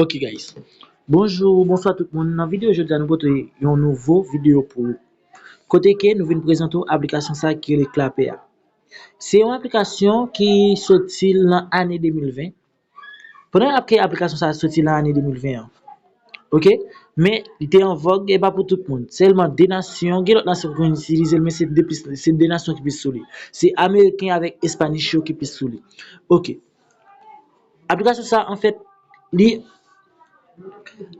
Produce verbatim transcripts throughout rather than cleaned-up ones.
Ok guys, bonjou, bonswa tout moun. Nan videyo jodi a nou pote yon nouvo videyo pou ou. Kote ke nou vin prezante w aplikasyon sa ki rele Clapper a. Se yon aplikasyon ki soti nan ane de mil ven. Pandan ap ke aplikasyon sa soti nan ane de mil ven an, ok, men li te an vòg, e pa pou tout moun. Sèlman de nasyon, gen lòt nasyon ki konn itilize l, men se de plis, se de nasyon ki plis sou li. Se ameriken avèk espanish yo ki plis sou li. Ok. Aplikasyon sa, anfèt, li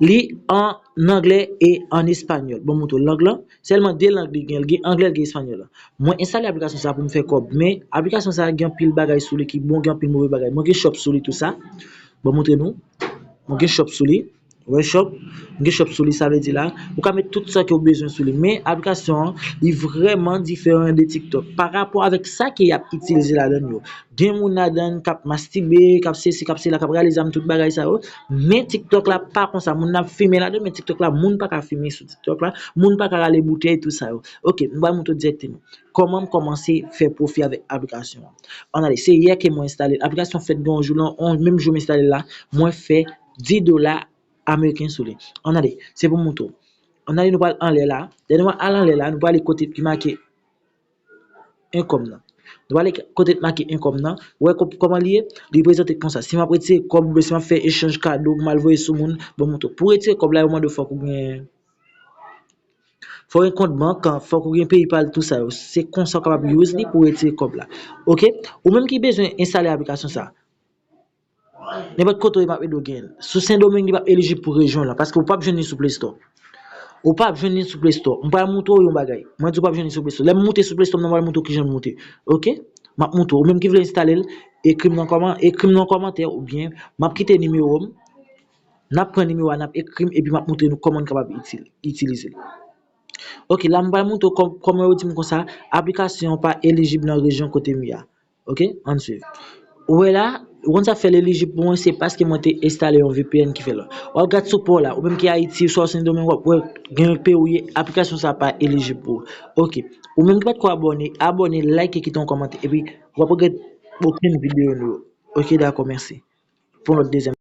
li an anglè e an espanyòl. Bon, montre w lang lan. Sèlman de lang li gen, li gen anglè, li gen espanyòl. Mwen enstale aplikasyon sa pou m fè kòb, men aplikasyon sa gen anpil bagay sou li ki bon, gen anpil move bagay. Mwen gen shop sou li tou sa. Bon, montre nou. Mwen gen shop sou li. Wè shop. Mwen gen shop sou li, sa vle di la, ou ka met tout sa ke w bezwen sou li. Men aplikasyon an, li vrèman diferan de TikTok. Pa rapò avèk sa ke y ap itilize ladan yo. Gen moun ladan k ap mastibe, k ap sesi, k ap sela, k ap rale zam, tout bagay sa yo. Men TikTok la pa konsa. Moun ap fimen ladan, men TikTok la, moun pa ka fimen sou TikTok la. Moun pa ka rale boutèy, tout sa yo. Ok, m pral montre w dirèkteman kòman m kòmanse fè pwofi avèk aplikasyon an. Ann ale, se yè ke mwen enstale l. Aplikasyon fèt gen yon jou lan, yon menm jou m enstale l la, mwen fè dis dola ameriken sou li. Ann ale, se pou m montre w. Ann ale, nou pral anlè la. Lè nou al anlè la, nou prale kote ki make income nan. Nou prale kote ki make income nan. Ou wè kò-, kòman li ye? Li prezante konsa. Si m ap retire kòb, oubyen si m ap fè echanj kado pou m al voye sou moun, bon, montre w. Pou retire kòb la, yo mande w fòk ou gen, fòk gen kont bank, fòk ou gen PayPal, tout sa yo. Se konsa w kapab use li pou retire kòb la. Ok? Ou menm ki bezwen enstale aplikasyon sa, nenpòt kote w ye, m ap ede w genyen l. Sou Sendomeng, li p ap elijib pou rejyon w lan, paske ou p ap jwenn li sou Play Store. Ou p ap jwenn li sou Play Store. M pral montre w yon bagay. Mwen di w p ap jwenn li sou Play Store. Lè m moute sou Play Store, m pral montre w kijan m moute. Ok? M ap montre w. Ou menm ki vle enstale l, ekri m nan kòman-, ekri m nan kòmantè oubyen m ap kite nimewo m. N ap pran nimewo a, n ap ekri m, epi m ap montre nou kòman n kapab itil-, itilize l. Ok, la m pral montre w kò-, kòman yo di m konsa, aplikasyon an pa elijib nan rejyon kote m ye a. Ok, ann swiv. Ou wè la, ou konn sa fè l elijib pou mwen, se paske mwen te enstale yon VPN ki fè l. W ap gad sou pa w la, ou menm ki Ayiti, swa w Sendomeng, w ap wè gen peyi w ye, aplikasyon sa pa elijib pou ou. Ok, ou menm ki pa t ko abòne, abòne, like, kite yon kòmantè, epi w ap regrèt okenn videyo nou yo. Ok, dakò, mèsi. Pou yon lòt dezyèm.